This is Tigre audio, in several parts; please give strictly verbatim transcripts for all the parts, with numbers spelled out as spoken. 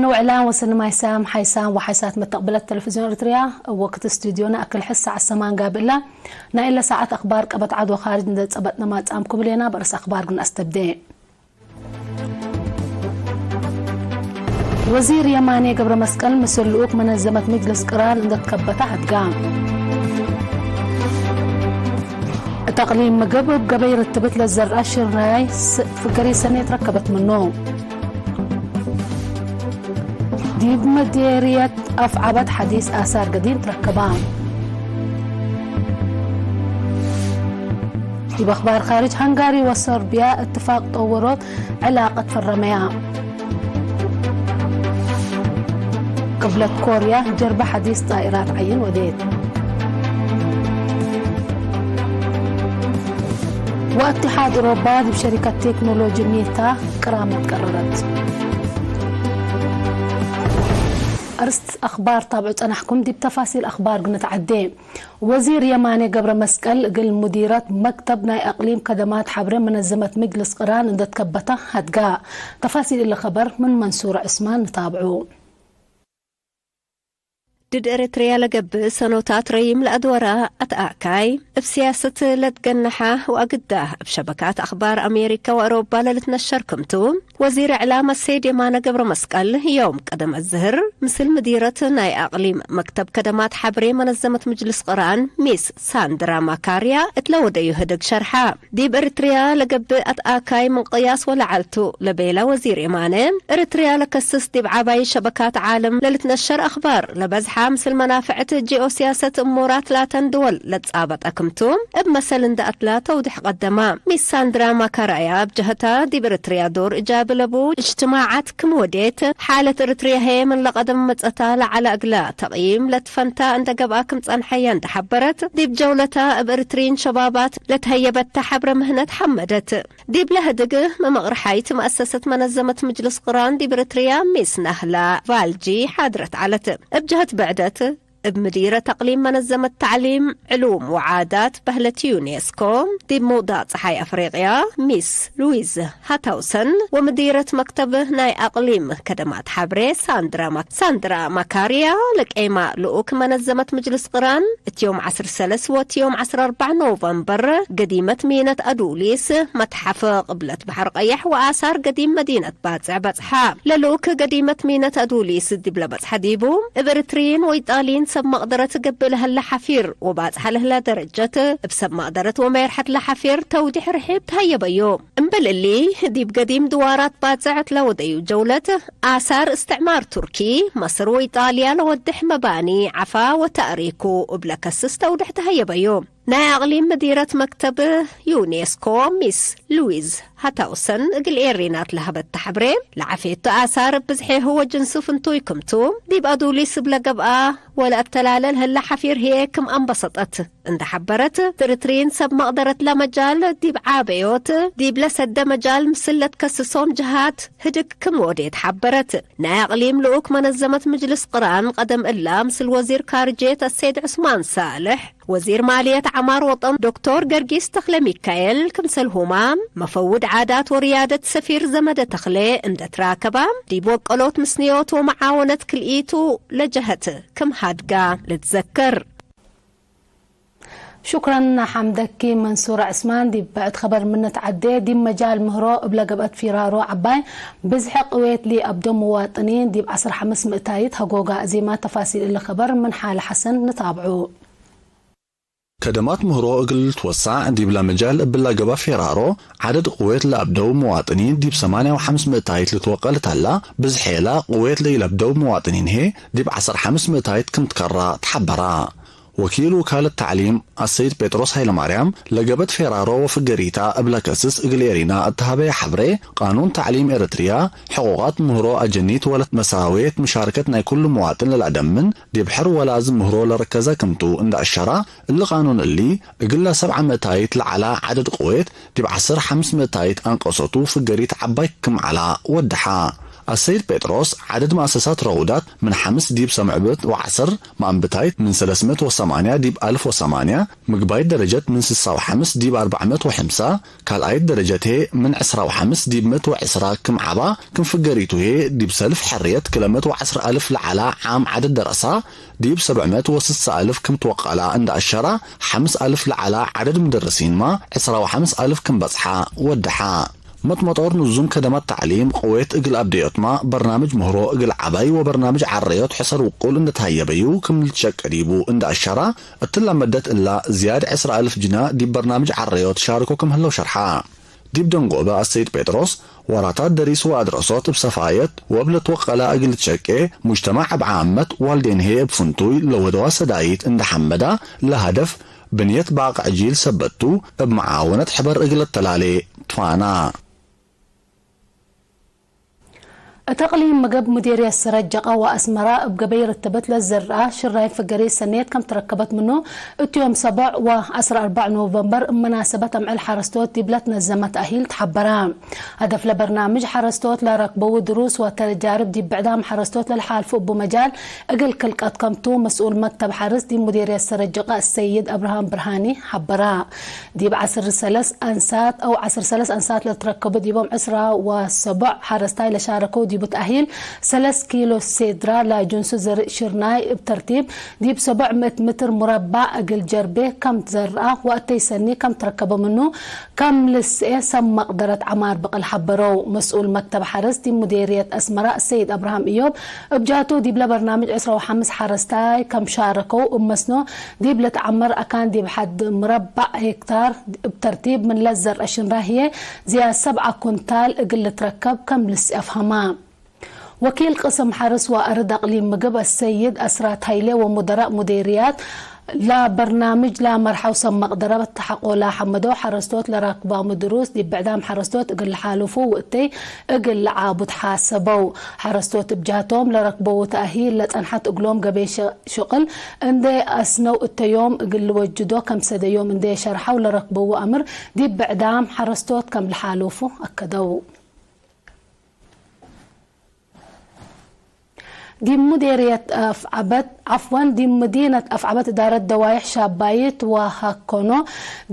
ንውዕላን ወሰኒ ማይ ሳም ሓይሳም ወሓይሳት መተቅብለት ተለፍዝዮን ኤረትርያ፣ እብ ወክት ስቱድዮነ አክል ሕስ ሰዓት ሰማን ጋብእ እለ። ናይ እለ ሰዓት አክባር ቀበት ዐድ ወካርጅ እንዴ ጸበጥነ ማጽአምኩም ህሌና፣ በርስ አክባር ግን አስተብዴ። ወዚር የማኔ ገብረመስቀል ምስል ልኡክ መነዘመት ምጅልስ ቅራን እንዴ ትከበተ ሀድጋ። እት አቅሊም ምግብ እብ ገበይ ርትብት ለዘርአ ሽርናይ ስ-፣ ፍገሪ ሰኔት ረከበት ምኑ። ዲብ መዴርየት አፍዐበት ሐዲስ አሳር ገዲም ትረከባ። ዲብ አክባር ካርጅ፣ ሃንጋሪ ወሰርብያ እትፋቅ ጠወሮት ዕላቀት ፈረመያ። ቅብለት ኮርያ ጀርበ ሐዲስ ጣኢራት ዐይን ወዴት። ወእትሓድ ኦሮባ ዲብ ሸሪከት ቴክኖሎጂ ሜታ ቅራመት ቀረረት። አርስት አክባር ታብዑ ጸናሕኩም፣ ዲብ ተፋሲል አክባር ግንትዐዴ። ወዚር የማኔ ገብረመስቀል እግል ሙዲረት መክተብ ናይ አቅሊም ከደማት ሐብሬ መነዘመት ምጅልስ ቅራን እንዴ ትከበተ ሀድጋ። ተፋሲል እለ ከበር ምን መንሱር ዕስማን ንታብዑ። ድድ ኤረትርያ ለገብእ ሰኖታት ረዪም ለአድወራ አትአካይ፣ እብ ስያሰት ለትገነሐ ወአግዳ እብ ሸበካት አክባር አሜሪከ ወአውሮባ ለልትነሸር ክምቱ፣ ወዚር እዕላም አሰይድ የማነ ገብረመስቀል፣ ዮም ቀደም አዝህር፣ ምስል ምዲረት ናይ አቅሊም መክተብ ከደማት ሐብሬ መነዘመት ምጅልስ ቅራን ሚስ ሳንድራ ማካርያ እት ለወደዩ ህድግ ሸርሐ። ዲብ ኤረትርያ ለገብእ አትአካይ ምን ቅያስ ወለዐል ቱ፣ ለቤለ ወዚር የማነ፣ ኤረትርያ ለከስስ ዲብ ዐባይ ሸበካት ዓለም ለልትነሸር አክባር ለበዝሐ ምስል መናፍዕት ጂኦሲያሰት እሙራት ላተን ድወል ለትጻበጠ ክምቱ፣ እብ መሰል እንደ አትላ ተውድሕ ቀደማ። ሚስ ሳንድራ ማካራያ እብ ጀሀታ፣ ዲብ ኤረትርያ ዶር እጃቢ ለቡ እጅትማዓት ክም ወዴት፣ ሓለት ኤረትርያ ህዬ ምን ለቀደም መጸታ ለዐለ እግላ ተቅይም ለትፈንታ እንደ ገብአ ክም ጸንሐየ እንደ ሐበረት፣ ዲብ ጀውለታ እብ ኤረትርዪን ሸባባት ለትሀየበተ ሐብረ ምህነት ሐመደት። ዲብለ ህድግ መመቅርሓይት መአሰሰት መነዘመት ምጅልስ ቅራን ዲብ ኤረትርያ ሚስ ናህላ ቫልጂ ሓድረት ዐለት። እብ ጀህት ብዕደት፣ እብ ምዲረት አቅሊም መነዘመት ተዕሊም፣ ዕሉም ወዓዳት በህለት ዩኔስኮ፣ ዲብ ሙውዳቅ ጸሓይ አፍሪቅያ፣ ሚስ ሉዊዝ ሃታውሰን፣ ወምዲረት መክተብ ናይ አቅሊም ከደማት ሐብሬ ሳንድራ ማ-፣ ሳንድራ ማካርያ፣ ለቄማ ልኡክ መነዘመት ምጅልስ ቅራን፣ እት ዮም ዐስር ሰለስ ወእት ዮም ዐስር አርበዕ ኖቨምበር፣ ገዲመት ሚነት አዱሊስ፣ መትሐፍ ቅብለት በሐር ቀየሕ ወአሳር ገዲም መዲነት ባጽዕ በጽሐ። ለልኡክ ገዲመት ሚነት አዱሊስ ዲብ ለበጽሐ ዲቡ፣ እብ ኤረትርዪን ወኢጣልዪን ሰብ መቅደረት ገብእ ለሀለ ሐፊር ወባጽሐ ለህለ ደረጀት፣ እብ ሰብ መቅደረት ወሜርሐት ለሐፊር ተውዲሕ ርሒብ ተሀየበዩ። እምበል እሊ፣ ዲብ ገዲም ድዋራት ባጽዕ እት ለወደዩ ጀውለት፣ አሳር እስትዕማር ቱርኪ፣ መስር ወኢጣልያ ለወድሕ መባኒ፣ ዐፋ ወተእሪኩ እብ ለከስስ ተውድሕ ተሀየበዩ። ናይ አቅሊም ምዲረት መክተብ ዩኔስኮ ሚስ ሉዊዝ ሃታውሰን እግል ኤሪናት ለሀበተ ሐብሬ፣ ለዐፌቱ አሳር እብ ብዝሔሁ ወጅንሱ ፍንቱይ ክምቱ፣ ዲብ አዱሊስ እብ ለገብአ ወለአተላለ ለህለ ሐፊር ህዬ ክም አንበሰጠት እንደ ሐበረት፣ ኤረትርዪን ሰብ መቅደረት ለመጃል ዲብ ዓበዮት፣ ዲብለ ሰደ መጃል ምስል ለትከስሶም ጀሃት ህድግ ክም ወዴት ሐበረት። ናይ አቅሊም ልኡክ መነዘመት ምጅልስ ቅራን ቀደም እላ ምስል ወዚር ካርጄት አሰይድ ዑስማን ሳልሕ፣ ወዚር ማልየት ዐማር ወጠን ዶክቶር ገርጊስ ተክለሚካኤል፣ ክምሰልሁማ መፈውድ ዓዳት ወርያደት ሰፊር ዘመደ ተክሌ እንደ ትራከባ፣ ዲብ ወቀሎት ምስንዮት ወመዓወነት ክልኢቱ ለጀሀት ክም ሀድጋ ልትዘከር። ሹክረን ሐምደኪ መንሱር ዕስማን። ዲብ ብዕድ ከበር ምን ንትዐዴ፣ ዲብ መጃል ምህሮ እብ ለገብአት ፊራሮ ዐባይ ብዝሒ ቅዌት ለኢአብዶ ምዋጥኒን ዲብ ዐስር ሐምስ ምእታይት ሀጎጋ አዜማ። ተፋሲል እሊ ከበር ምን ሓለ ሐሰን ንታብዑ። ከደማት ምህሮ እግል ልትወሳዕ ዲብለ መጃል እብለ ገብአ ፌራሮ፣ ዐደድ ቅዌት ለአብደው ምዋጥኒን ዲብ ሰማንያ ወሐምስ ምእታይት ልትወቀል ተላ፣ ብዝሔለ ቅዌት ለኢለብደው ምዋጥኒን ህዬ ዲብ ዐሰር ሐምስ ምእታይት ክም ትከራ ተሐበራ። ወኪል ውካለት ተዕሊም አሰይድ ጴጥሮስ ሀይለማርያም፣ ለገብአት ፌራሮ ወፍገሪታ እብለ ከስስ እግል ኤሪና እት ሀበየ ሐብሬ፣ ቃኑን ተዕሊም ኤረትርያ፣ ሕቁቃት ምህሮ አጀኒት ወለት መሳዌት ምሻርከት ናይ ኩሉ ምዋጥን ለለአደምን፣ ዲብ ሕር ወላዝም ምህሮ ለረከዘ ክምቱ እንደ አሸራ፣ እሊ ቃኑን እሊ፣ እግለ ሰብዐ ምእታይት ለዐላ ዐደድ ቅዌት፣ ዲብ ዐሰር ሐምስ ምእታይት አንቀሶቱ ፍገሪት ዐባይ ክም ዐላ ወደሐ። አሰይድ ጴጥሮስ፣ ዐደድ መአሰሳት ረውዳት ምን ሐምስ ዲብ ሰምዕብት ወዐስር፣ መአንብታይት ምን ሰለስ ምእት ወሰማንያ ዲብ አልፍ ወሰማንያ፣ ምግባይት ደረጀት ምን ስሳ ወሐምስ ዲብ አርበዕ ምእት ወሐምሳ፣ ካልኣይት ደረጀት ህዬ ምን ዕስራ ወሐምስ ዲብ ምእት ወዕስራ ክም ዐባ፣ ክም ፍገሪቱ ህዬ ዲብ ሰልፍ ሕርየት ክለ ምእት ወዐስር አልፍ ለዐላ ዓም ዐደድ ደረሳ፣ ዲብ ሰብዕ ምእት ወስሳ አልፍ ክም ትወቀላ እንደ አሸራ፣ ሐምስ አልፍ ለዐላ ዐደድ ምደርሲንማ ዕስራ ወሐምስ አልፍ ክም በጽሓ ወደሓ። መትመጦር ንዙም ከደማት ተዕሊም ቅዌት እግል አብደዮትማ፣ በርናምጅ ምህሮ እግል ዐባይ ወበርናምጅ ዐረዮት ሕሰር ውቁል እንደ ተሀየበዩ ክም ልትሸቄ ዲቡ እንደ አሸራ፣ እትላ መደት እላ ዝያድ ዕስራ አልፍ ጅና ዲብ በርናምጅ ዐረዮት ሻርኮ ክም ህለው ሸርሓ። ዲብ ደንጎበ አሰይድ ጴጥሮስ፣ ወራታት ደሪስ ወአድረሶት እብ ሰፋየት ወእብ ለትወቀላ እግል ልትሸቄ፣ ሙጅተማዕ እብ ዓመት፣ ዋልዴን ህዬ እብ ፍንቱይ ለወደዋ ሰዳይት እንደ ሐመዳ፣ ለሀደፍ ብንየት ባቅዕ ጂል ሰበት ቱ፣ እብ መዓወነት ሕበር እግል ለተላሌ ትፋና። እት እቅሊም ምግብ ሙዲርየት ሰረጀቀ ወአስመራ እብ ገበይ ርትብት ለዘርአ ሽራይን ፍገሪት ሰኔት ከም ትረከበት ምኑ፣ እት ዮም ሰቦዕ ወዐስር አርበዕ ኖቨምበር እብ መናሰበት አምዕል ሐረስቶት ዲብ ለትነዘመ ተእሂል ተሐበረ። ሀደፍ ለበርናምጅ ሐረስቶት ለረክበዉ ድሩስ ወተጃርብ ዲብ ብዕዳም ሐረስቶት ለልሓልፉ እቡ መጃል እግል ክልቀት ከምቱ መስኡል መክተብ ሐርስ ዲብ ሙዲርየት ሰረጀቀ አሰይድ አብርሃም ብርሃኒ ሐበረ። ዲብ ዐስር ሰለስ አንሳት አው ዐስር ሰለስ አንሳት ለትረከቡ ዲቦም ዕስራ ወሰቦዕ ሐረስታይ ለሻረከው ዲቡ ተእሂል ሰለስ ኪሎ ሴድራ ለጅንሱ ዘርእ ሽርናይ እብ ተርቲብ ዲብ ሰቦዕ ምእት ምትር ሙረባዕ እግል ጀርቤ ከም ትዘርአ ወእተይ ሰኒ ከም ትረከበ ምኑ ከም ልስኤ ሰብ መቅደረት ዐማር ብቅል ሐበረው። መስኡል መክተብ ሐርስ ዲብ ሙዴርየት አስመራ ሰይድ አብርሃም እዮብ እብ ጃቱ ዲብለ በርናምጅ ዕስራ ወሐምስ ሐረስታይ ከም ሻረከው እብ መስኖ ዲብ ለተዐመር አካን ዲብ ሐድ ምረባዕ ሄክታር እብ ተርቲብ ምን ለዘርአ ሽንራ ህዬ ዝያድ ሰብዓ ኩንታል እግል ልትረከብ ከም ልስኤ አፍሀማ። ወኪል ቅስም ሐርስ ወአርድ አቅሊም ምግብ አሰይድ አስራት ሀይሌ ወሙደራእ ሙዴርያት ለበርናምጅ ለመርሐው ሰብ መቅደረት ሐቆ ለሐመደው ሐረስቶት ለረክባሙ ድሩስ ዲብ ብዕዳም ሐረስቶት እግል ለሓልፉ ወእተይ እግል ለዓቡ ተሓሰበው። ሐረስቶት እብ ጀሀቶም ለረክበው ተእሂል ለጸንሐት እግሎም ገበይ ሸ-፣ ሽቅል እንዴ አስነው እተዮም እግል ልወጅዶ ከም ሰደዮም እንዴ ሸርሐው ለረክበው አምር ዲብ ብዕዳም ሐረስቶት ከም ለሓልፉ አከደው። ዲብ ሙዴርየት አፍዐበት፣ ዐፍወን፣ ዲብ መዲነት አፍዐበት እዳረት ደዋይሕ ሻባይት ወሀኮኖ፣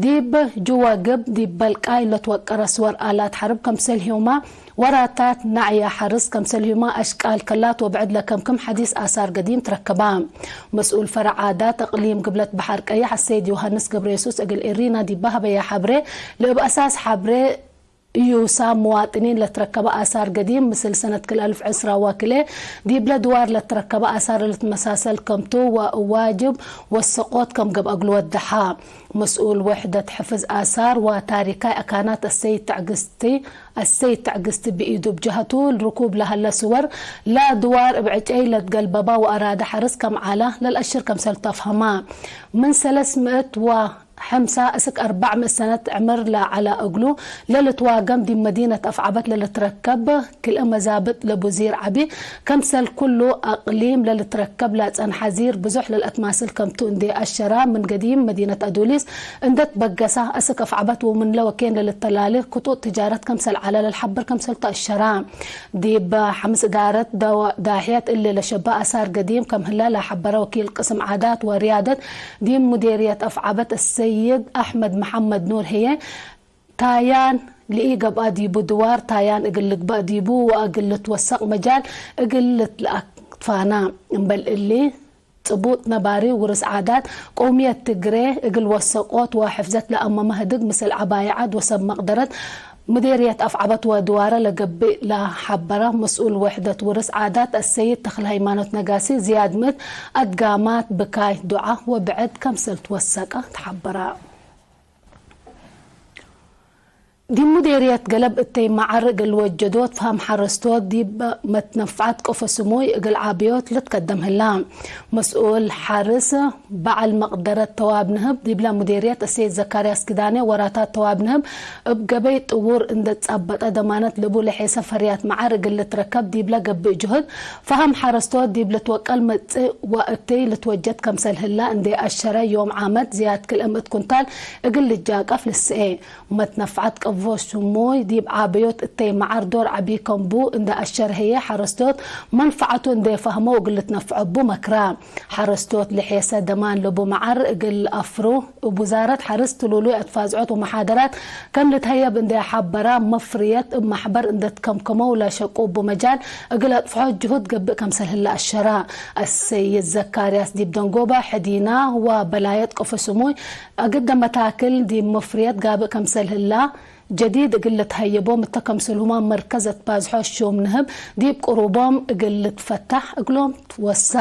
ዲብ ጅወግብ፣ ዲብ በልቃይ ለትወቀረ ስወር አላት ሐርብ ከምሰልሁማ፣ ወራታት ናዕያ ሐርስ ከምሰልሁማ፣ አሽቃል ከላት ወብዕድ ለከምክም ሐዲስ አሳር ገዲም ትረከባ። መስኡል ፈረዕ ዓዳት እቅሊም ግብለት በሐር ቀየሕ አሰይድ ዮሐንስ ገብረየሱስ እግል ኤሪና ዲብ ሀበየ ሐብሬ፣ ለእብ አሳስ ሐብሬ፣ እዩሳም መዋጥኒን ለትረከበ አሳር ገዲም፣ ምስል ሰነት ክል አልፍ ዕስራ ወክልኤ ዲብለ ድዋር ለትረከበ አሳር ልትመሳሰል ከምቱ ወዋጅብ ወሰቆት ከም ገብአ እግል ወደሐ። መስኡል ወሕደት ሕፍዝ አሳር ወታሪካይ አካናት አሰይድ ትዕግስቲ፣ አሰይድ ትዕግስቲ ብኢዱ እብ ጀሀቱ ርኩብ ለሀለ ስወር ለድዋር እብ ዕጨይ ለትገልበባ ወአራደ ሐርስ ከም ዐላ ለልአሽር ከምሰልቱ አፍሀማ። ምን ሰለስ ምእት ወ ሐምሳ እስክ አርበዕ ምእት ሰነት ዕምር ለዐለ እግሉ ለልትዋገም ዲብ መዲነት አፍዐበት ለልትረከብ ክልኤ መዛብጥ ለቡዚር ዐቢ፣ ከምሰል ኩሉ አቅሊም ለልትረከብ ለጸንሐ ዚር ብዙሕ ለልአትማስል ከምቱ እንዴ አሸራ፣ ምን ገዲም መዲነት አዱሊስ እንዴ ትበገሰ፣ እስክ አፍዐበት ወምንለ ወኬን ለልተላሌ ክጡጥ ትጃረት ከምሰል ዐለ ለልሐብር ከምሰልቱ አሸራ። ዲብ ሐምስ እዳረት ዳዋ-፣ ዳሕየት እሊ ለሸበ አሳር ገዲም ከም ህለ ለሐበረ ወኪል ቅስም ዓዳት ወርያደት ዲብ ሙዴርየት አፍዐበት አሰይድ አሕመድ መሐመድ ኑር ህዬ፣ ታያን ለኢገብአ ዲቡ ድዋር ታያን እግል ልግበእ ዲቡ ወእግል ልትወሰቅ መጃል እግል ልትለአክ ትፋና። እምበል እሊ፣ ጽቡጥ ነባሪ ውርስ ዓዳት ቀውምየት ትግሬ እግል ወሰቆት ወሕፍዘት ለአመመ ህድግ ምስል ዐባይ ዐድ ወሰብ መቅደረት ሙዴርየት አፍዐበት ወድዋረ ለገብእ ለሐበረ መስኡል ወሕደት ውርስ ዓዳት አሰይድ ተክለሃይማኖት ነጋሲ፣ ዝያድ ምእት አድጋማት ብካይ ዱዓ ወብዕድ ከምሰል ትወሰቀ ተሐበረ። ዲብ ሙዴርየት ገለብ እተይ መዓር እግል ወጀዶት ፈሀም ሐረስቶት ዲብ መትነፍዓት ቆፎ ስሙይ እግል ዓብዮት ልትከደም ህላ። መስኡል ሐርስ በዐል መቅደረት ተዋብ ንህብ ዲብለ ሙዴርየት እሴት ዘካርያስ ኪዳኔ፣ ወራታት ተዋብ ንህብ እብ ገበይ ጥውር እንዴ ጸበጠ ደማነት ለቡ ለሔሰ ፈርያት መዓር እግል ልትረከብ ዲብለ ገብእ ጅሁድ፣ ፈሀም ሐረስቶት ዲብ ልትወቀል መጽእ ወእተይ ልትወጀድ ከምሰል ህላ እንዴ አሸረ፣ ዮም ዓመት ዝያድ ክልኤ ምእት ኩንታል እግል ልጃቀፍ ልስኤ። መትነፍዓት ቮ ሽሙይ ዲብ ዓበዮት እተይ መዓር ዶር ዐቢ ከም ቡ እንዴ አሸርሀየ፣ ሐረስቶት መንፈዐቱ እንዴ ፈህመው እግል ልትነፍዐ እቡ መክረ። ሐረስቶት ለሔሰ ደማን ለቡ መዓር እግል አፍሩ፣ እብ ውዛረት ሐርስ ትሉሉይ አትፋዝዖት ወመሓደራት ከም ልትሀየብ እንዴ ሐበራ፣ መፍርየት እብ መሕበር እንዴ ትከምከመው ለሸቁ እቡ መጃል እግል አጥፍሖ ጅሁድ ገብእ ከምሰል ህለ አሸራ። አሰይድ ዘካርያስ ዲብ ደንጎበ ሕዲና ወበላየት ቆፎ ሽሙይ አግደ መታክል ዲብ መፍርየት ጋብእ ከምሰል ህላ፣ ጀዲድ እግል ልትሀየቦም እተ ከምሰልሁመ መርከዝ አትባዝሖ ሹም ንህብ ዲብ ቅሩቦም እግል ልትፈታሕ እግሎም ትወሳ።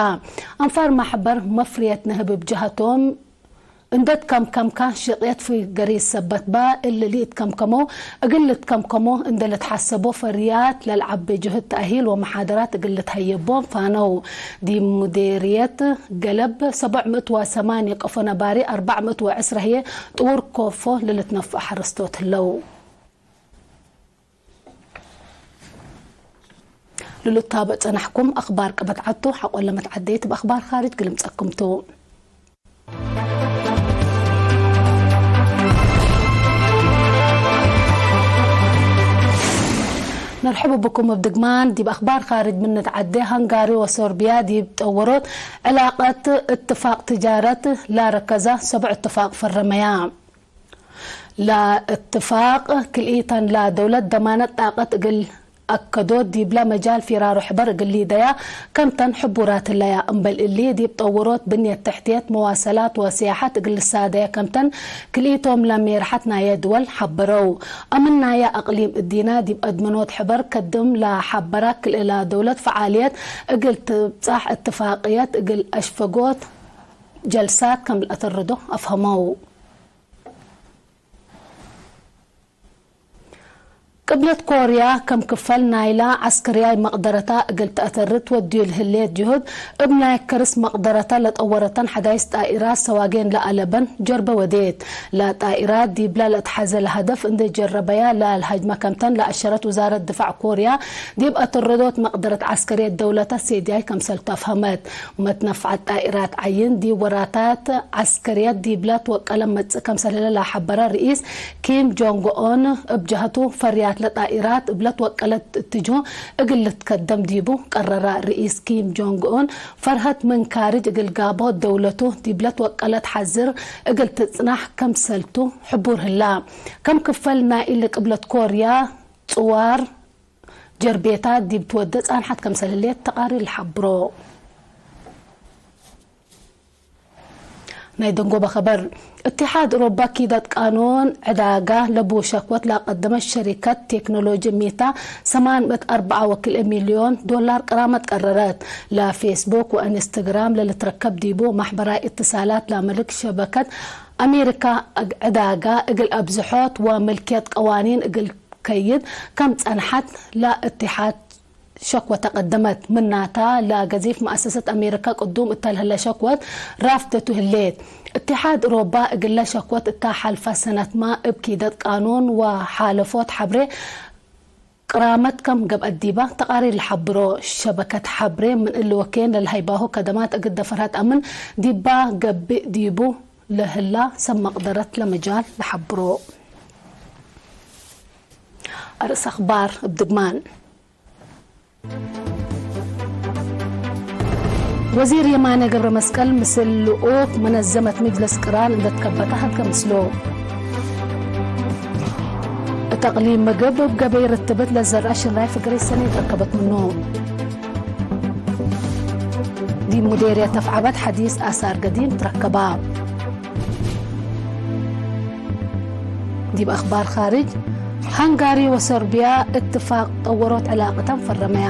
አንፋር ማሕበር መፍርየት ንህብ እብ ጀሀቶም፣ እንዴ ትከምከምከ ሽቅየት ፊገሪስ ሰበት በ፣ እሊ ለኢትከምከመው እግል ልትከምከሞ እንዴ ልትሐሰቦ ፈርያት ለልዓቤ ጅሁድ ተእሂል ወመሓደራት እግል ልትሀየቦም ፋነው። ዲብ ሙዴርየት ገለብ ሰብዕ ምእት ወሰማንየ ቀፎ ነባሪ፣ አርበዕ ምእት ወዕስረ ህዬ ጥውር ኮፎ ለልትነፍዑ ሐረስቶት ህለው። ለልትታበዕ ጸናሕኩም አኽባር ቀበት ዐድ ቱ። ሐቆ ለመትዐደይት እብ አኽባር ካርጅ ግልምጸኩም ቱ። ነርሕቡ ብኩም እብ ድግማን። ዲብ አኽባር ካርጅ ምን ንትዐዴ፣ ሃንጋሪ ወሰርቢያ ዲብ ጠወሮት ዕላቀት እትፋቅ ትጃረት ላረከዛ ሰብዕ እትፋቅ ፈረመያ። ለእትፋቅ ክልኢተን ለደውለት ደማነት ጣቀት እግል አከዶት ዲብለ መጃል ፊራሮ ሕበር እግል ሊደያ ከምተን ሕቡራት ህለያ። እምበል እሊ፣ ዲብ ጠውሮት ብንየት ተሕትየት፣ መዋሰላት ወስያሐት እግል ልሳደያ ከምተን ክልኢቶም ለሜርሐት ናየ ድወል ሐበረው። አምን ናየ አቅሊም እዲና ዲብ አድመኖት ሕበር ከድም ለሐበራ ክልኤ ለደውለት ፈዓልየት እግል ትብጻሕ እትፋቅየት እግል አሽፈጎት ጀልሳት ከም ለአተርዶ አፍሀመው። ቅብለት ኮርያ፣ ከም ክፈል ናይላ ዐስከርያይ መቅደረታ እግል ተአተርት ወድዩ ለህሌት ጅሁድ፣ እብ ናይ ከርስ መቅደረታ ለጠወረተን ሐዳይስ ጣኢራት ሰዋጌን ለአለበን ጀርበ ወዴት። ለጣኢራት ዲብላ ለአትሐዘ ለሀደፍ እንዴ ጀረበያ ለአልሀጅመ ከምተን ለአሸረት ውዛረት ድፋዕ ኮርያ፣ ዲብ አተረዶት መቅደረት ዐስከርየት ደውለተ ሴድያይ ከምሰልቱ አፍሀመት። መትነፍዐት ጣኢራት ዐይን ዲብ ወራታት ዐስከርየት ዲብላ ትወቀለ መጽእ ከምሰል ህለ ለሐበረ ርኢስ ኪም ጆንግ ኡን፣ እብ ጀሀቱ፣ ፈርያት ለጣኢራት እብለ ትወቀለት እትጅሁ እግል ልትከደም ዲቡ ቀረረ። ርኢስ ኪም ጆንግ ኡን፣ ፈርሀት ምን ካርጅ እግል ጋብሆት ደውለቱ ዲብለ ትወቀለት ሐዝር እግል ትጽናሕ ከምሰልቱ ሕቡር ህላ። ከም ክፈል ናይ እሊ ቅብለት ኮርያ ጽዋር ጀርቤታት ዲብ ትወዴ ጻንሐት ከምሰል ህሌት ተቃሪር ለሐብሮ። ናይ ደንጎበ ኸበር። እትሓድ እሮባ ኪደት ቃኑን ዕዳጋ ለቡ ሸክወት ላቀደመት ሸሪከት ቴክኖሎጂ ሜታ ሰማን ምእት አርበዓ ወክልኤ ሚልዮን ዶላር ቅራመት ቀረረት። ለፌስቡክ ወኢንስትግራም ለልትረከብ ዲቡ ማሕበራይ እትሳላት ለአምልክ ሸበከት አሜሪካ ዕዳጋ እግል አብዝሖት ወምልክየት ቀዋኒን እግል ከይድ ከም ጸንሐት ለእትሓድ ሸክወተ ቀደመት። ምናተ፣ ለገዚፍ መአሰሰት አሜሪካ ቅዱም እተ ለህለ ሸክወት ራፍደቱ ህሌት። እትሓድ እሮባ እግለ ሸክወት እተ ሐልፈ ሰነትመ እብ ኪደት ቃኑን ወሓለፎት ሐብሬ ቅራመት ከም ገብአት ዲባ ተቃሪር ለሐብሮ። ሸበከት ሐብሬ ምን እሊ ወኬን ለልሀይባሁ ከደማት እግል ደፈርሀት አምን ዲባ ገብእ ዲቡ ለህላ ሰብ መቅደረት ለመጃል ለሐብሮ። አርእስ አኽባር እብ ድግማን። ወዚር የማነ ገብረመስቀል ምስል ልኡክ መነዘመት ምጅለስ ቅራን እንደ ትከበተ ሀድገ ምስሎ። እት አቅሊም ምግብ እብ ገበይ ርትብት ለዘርአ ሽራይ ፍግሬ ሰኔ ትረከበት ምኑ። ዲብ ሙዴርየት አፍዐበት ሐዲስ አሳር ገዲም ትረከባ። ዲብ አኽባር ኻርጅ፣ ሃንጋሪ ወሰርቢያ እትፋቅ ጠወሮት ዕላቅተን ፈረመያ።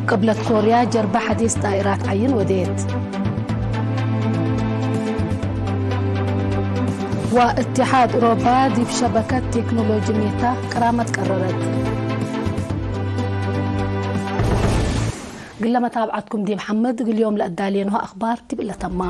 ቅብለት ኮርያ ጀርበ ሐዲስ ጣኢራት ዐይን ወዴት። ወእትሓድ ኡሮባ ዲብ ሸበከት ቴክኖሎጂ ሜታ ቅራመት ቀረረት። ግለ መታብዐትኩም ዲብ ሐምድ እግል ዮም ለአዳሌንሆ አኽባር ዲብ እለ ተማ።